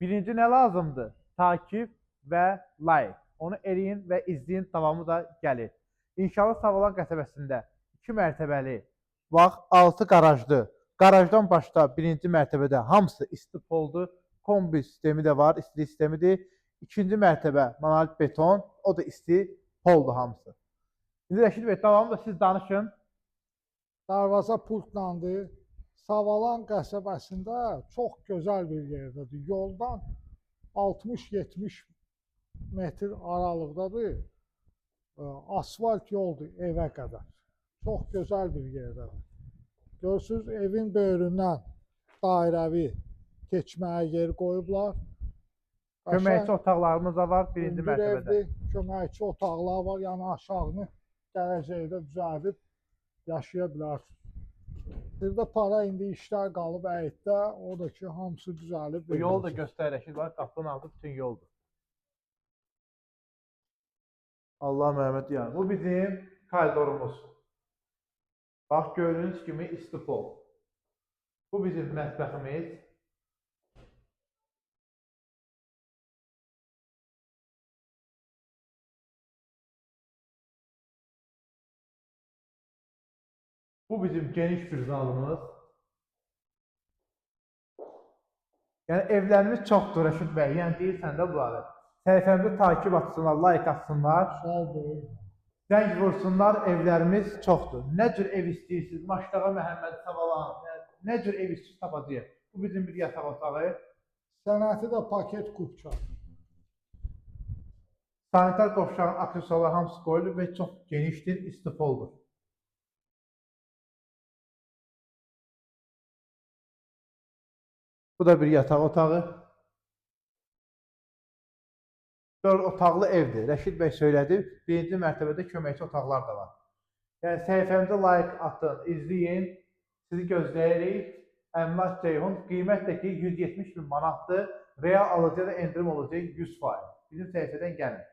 Birinci nə lazımdır? Takip və like. Onu eləyin və izləyin, davamı da gəlir. İnşallah Savalan qəsəbəsində 2 mərtəbəli, bax 6 qarajlı. Qarajdan başda birinci mərtəbədə hamısı isti poldur. Kombi sistemi də var, istilik sistemidir. İkinci mərtəbə monolit beton, o da isti poldur hamısı. İndi Rəşid bəy, davamı da siz danışın. Darvaza pultlandır. Savalan qəsəbəsində çox gözəl bir yerdədir. Yoldan 60-70 metr aralıqdadır. Asfalt yoldur evə qədər. Çox gözəl bir yerdədir. Görürsüz, evin böyründən dairəvi keçməyə yer qoyublar. Köməkçi otaqlarımız da var birinci hündür mərtəbədə. Evdir, köməkçi otaqlar var, yəni aşağını gələcəkdə düzəldib yaşaya bilərsiniz. Bir də para indi işlər qalıb əyiddə, o da ki hamısı düzəlib. Bu yolu da veriləcək. göstər Rəşid var, qapının altı bütün yoldur. Allah məhəmməd yəni. Bu bizim koridorumuz. Bax gördüyünüz kimi istipol. Bu bizim mətbəximiz. Bu bizim geniş bir zalımız. Yəni evlərimiz çoxdur Rəşid bəy. Yəni deyirsən də bunları. Səhifəmizi takip atsınlar, like atsınlar. Sağ ol, böyük. Zəng vursunlar, evlərimiz çoxdur. Nə cür ev istəyirsiniz? Maşdağa Məhəmməd Savalan, nə cür ev istəyirsiniz tapacağıq. Bu bizim bir yataq otağı. Sənəti də paket kupça. Sanitar qovşağın aksesuarları hamısı qoyulub və çox genişdir, istifoldur. Bu da bir yataq otağı. 4 otaqlı evdir. Rəşid bəy söylədi. Birinci mərtəbədə köməkçi otaqlar da var. Yəni səhifəmizə like atın, izləyin. Sizi gözləyirik. Əmlak Ceyhun qiymət də ki 170 min manatdır. Real alıcıya da endirim olacaq 100%. Bizim səhifədən gəlin.